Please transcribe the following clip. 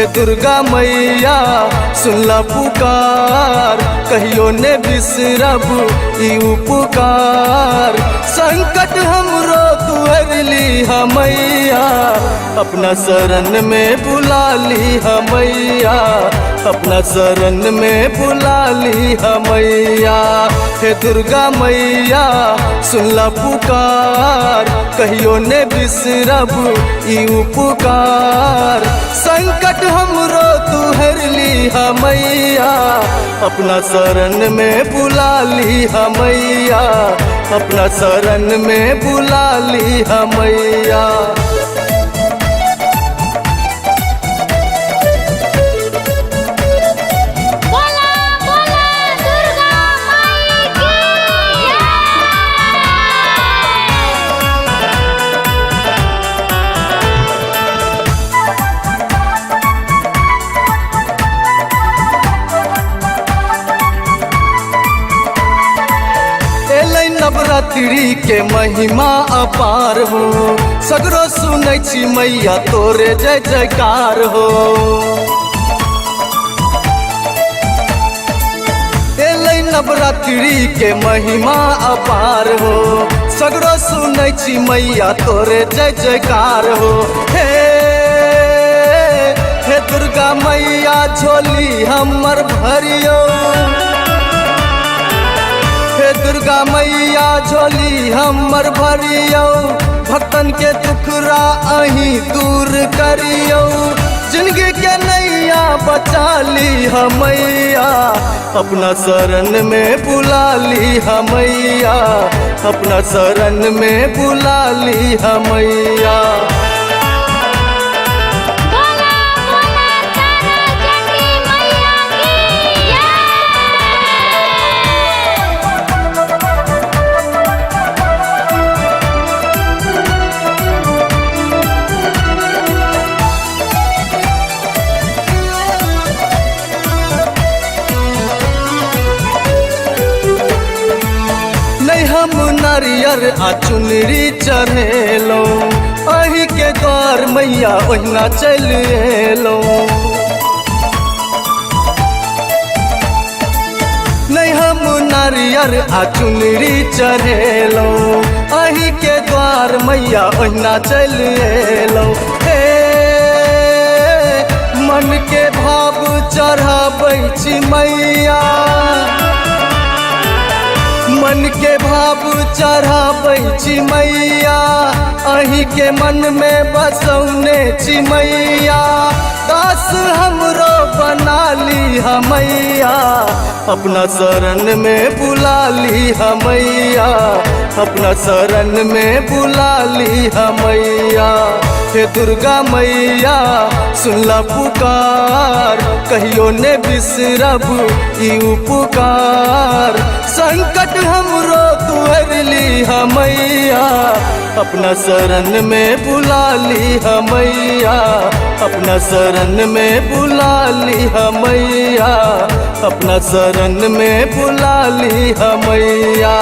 हे दुर्गा मैया सुनला पुकार, कहियो ने बिसरब ई उपकार। संकट हमरो तुहरली मैया, अपना शरण में बुला ली मैया, अपना शरण में बुला ली मैया। हे दुर्गा मैया सुनला पुकार, कहियो ने बिसरब ई उपकार। संकट हमरो तुहरली मैया, अपना शरण में बुला ली मैया, अपना शरण में बुला ली मैया। बोला बोला दुर्गा माई की जय। एलै नवरात्रि के महिमा अपार हो, सगरो सुनै छी मैया तोरे जय जयकार हो। एलै नवरात्रि के महिमा अपार हो, सगरो सुनै छी मैया तोरे जय जयकार हो। हे हे दुर्गा मैया झोली हमर भरियो, हे दुर्गा मैया झोली हमर भरियौ, भक्तन के दुखरा अहीं दूर करियौ। जिंदगी के नैया बचा ली मैया, अपना शरण में बुला ली मैया, अपना शरण में बुला ली मैया। बोला बोला तारा चंडी मैया की जय। नहीं हम नारियर आ चुनरी चढ़ेलो, अही के द्वार मैया ओहिना चल एलो। नहीं हम नारियर आ चुनरी चढ़ेलो, अही के द्वार मैया ओहिना चल एलो। हे मन के भाव चढ़ाबै छी मैया, मन के भाव चढ़ाबै छी मैया, अहीं के मन में बसौने छी मैया। दास हमरो बना ली मैया, अपना शरण में बुला ली मैया, अपना शरण में बुला ली मैया। हे दुर्गा मैया सुनला पुकार, कहियो ने बिसरब ई उपकार। संकट हमरो तुहरली मैया, अपना शरण में बुला ली मैया, अपना शरण में बुला ली मैया, अपना शरण में बुला ली मैया।